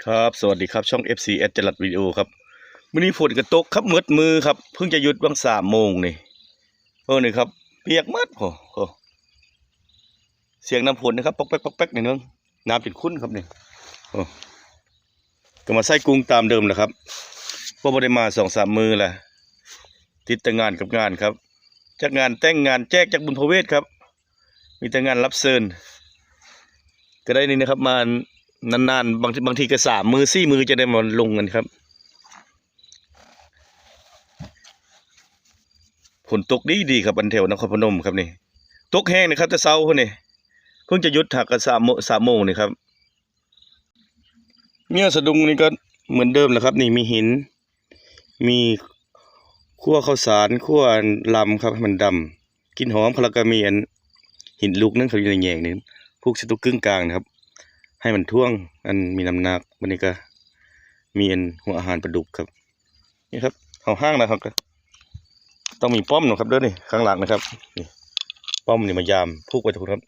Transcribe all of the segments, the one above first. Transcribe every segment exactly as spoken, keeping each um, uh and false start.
ครับ สวัสดีครับ ช่อง เอฟซี แอดจรัสวิดีโอครับ มื้อนี้ฝนก็ตกครับ หมดมื้อครับ เพิ่งจะหยุดวังสามโมงนี่ เออ นี่ครับ เปียกหมด โอ้โห เสียงน้ำฝนนะครับ ป๊อกแป๊ก ป๊อกแป๊ก นี่เนาะ น้ำเป็นขุ่นครับนี่ โอ้ ก็มาใส่กุ้งตามเดิมแหละครับ เพราะบ่ได้มาสองสามมื้อละ ติดแต่งานกับงานครับ จักงานแต่ง งานแจก จักบุญพระเวทครับ มีแต่งานรับเชิญ ก็ได้นี่นะครับ มานานๆ บางที บางทีก็สามมื้อสี่มื้อจะได้มาลงกันครับ ฝนตกดีๆ ครับ อันแถวนครพนมครับนี่ ตกแฮงนะครับ แต่เช้าพุ้นนี่ เพิ่งจะหยุดหักกันสามโม- สามโมงนี่ครับ เนี่ยสะดุ้งนี่ก็เหมือนเดิมแหละครับ นี่มีหิน มีขั้วข้าวสาร ขั้วลำครับ ให้มันดำ กลิ่นหอมครับ แล้วก็มีอันหินลูกนึงครับ อยู่ในแยงนี่ ผูกใส่ตัวกึ่งกลางนะครับ ให้มันถ่วง อันมีน้ำหนัก วันนี้ก็มีอันหัวอาหารปลาดุกครับ นี่ครับ เอาห้างนะครับ ก็ต้องมีป้อมนะครับ เด้อนี่ ข้างหลังนะครับ นี่ ป้อมนี่มายาม ผูกไว้ทุกคนครับ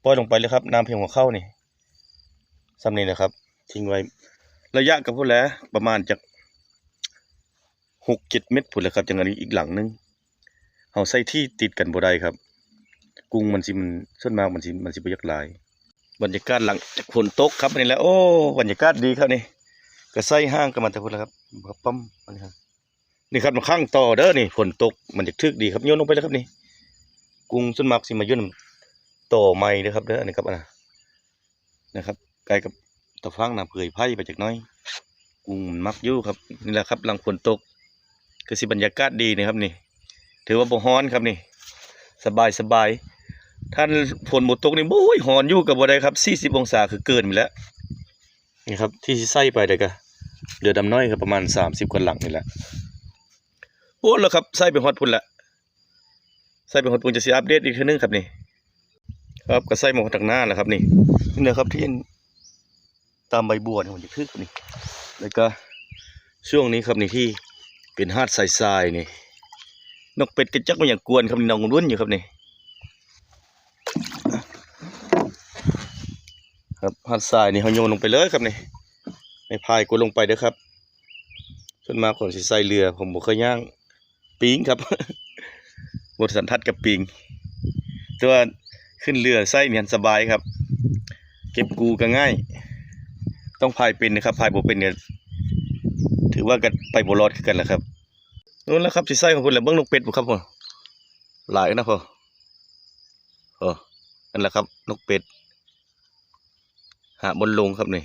ปล่อยลงไปเลยครับ น้ำเพียงหัวเข่านี่ ส่ำนี้นะครับ ทิ้งไว้ ระยะกับพุ้นแหละ ประมาณจักหกเจ็ดเมตรพุ้นแหละครับ จั่งอันนี้อีกหลังนึง เฮาใส่ที่ติดกันบ่ได้ครับ กุ้งมันสิ มัน ส่วนมากมันสิ มันสิบ่อยากหลาย บรรยากาศหลังจากฝนตกครับ อันนี้แหละ โอ้ บรรยากาศดีครับนี่ ก็ใส่ห้างกันมาแต่พุ้นแหละครับ ป้อม อันนี้ครับ นี่ครับ มาขังต่อเด้อนี่ ฝนตก มันจะถึกดีครับ โยนลงไปเลยครับนี่ กุ้งส่วนมากสิมาอยู่นำต่อไม้เด้อครับเด้อ อันนี้ครับ อันน่ะ นะครับ ใกล้กับตะฟังนะ เผยไผ่ไปจักหน่อย กุ้งมันมักอยู่ครับ นี่แหละครับ หลังฝนตก ก็สิบรรยากาศดีนะครับนี่ ถือว่าบ่ฮ้อนครับนี่ สบายสบาย ถ้าฝนบ่ตกนี่ โอ้ย ฮ้อนอยู่ก็บ่ได้ครับ สี่สิบองศาคือเกินไปแล้ว นี่ครับ ที่สิใส่ไปเดี๋ยวก็เหลือดำน้อยครับ ประมาณสามสิบกว่าหลังนี่แหละ โอ้ แล้วครับ ใส่ไปฮอดพุ้นละ ใส่ไปฮอดพุ้นจะสิอัปเดตอีกเทื่อนึงครับนี่ ครับ ก็ใส่มาฮอดทางหน้าแล้วครับนี่ นี่นะครับ ที่ตามใบบัวนี่มันจะถึกนี่ แล้วก็ช่วงนี้ครับนี่ ที่เป็นหาดทรายๆ นี่ นกเป็ดก็จักมันหยังกวนครับนี่ นอนรุ่นอยู่ครับนี่ ครับ หาดทรายนี่เฮาโยนลงไปเลยครับนี่ ไม้พายก็ลงไปเด้อครับ ส่วนมากผมสิใส่เรือ ผมบ่เคยย่าง ปิงครับ บ่สันทัดกับปิง แต่ว่าขึ้นเรือใส่นี่สบายครับ เก็บกู้ก็ง่าย ต้องพายเป็นนะครับ พายบ่เป็นเนี่ย ถือว่าก็ไปบ่รอดคือกันแหละครับ นู่นแล้วครับ สิใส่ของพุ้นแหละ เบิ่งนกเป็ดพุ้นครับพุ้น หลายนะพุ้น โอ้ นั่นแหละครับ นกเป็ด หาบ่อนลงครับนี่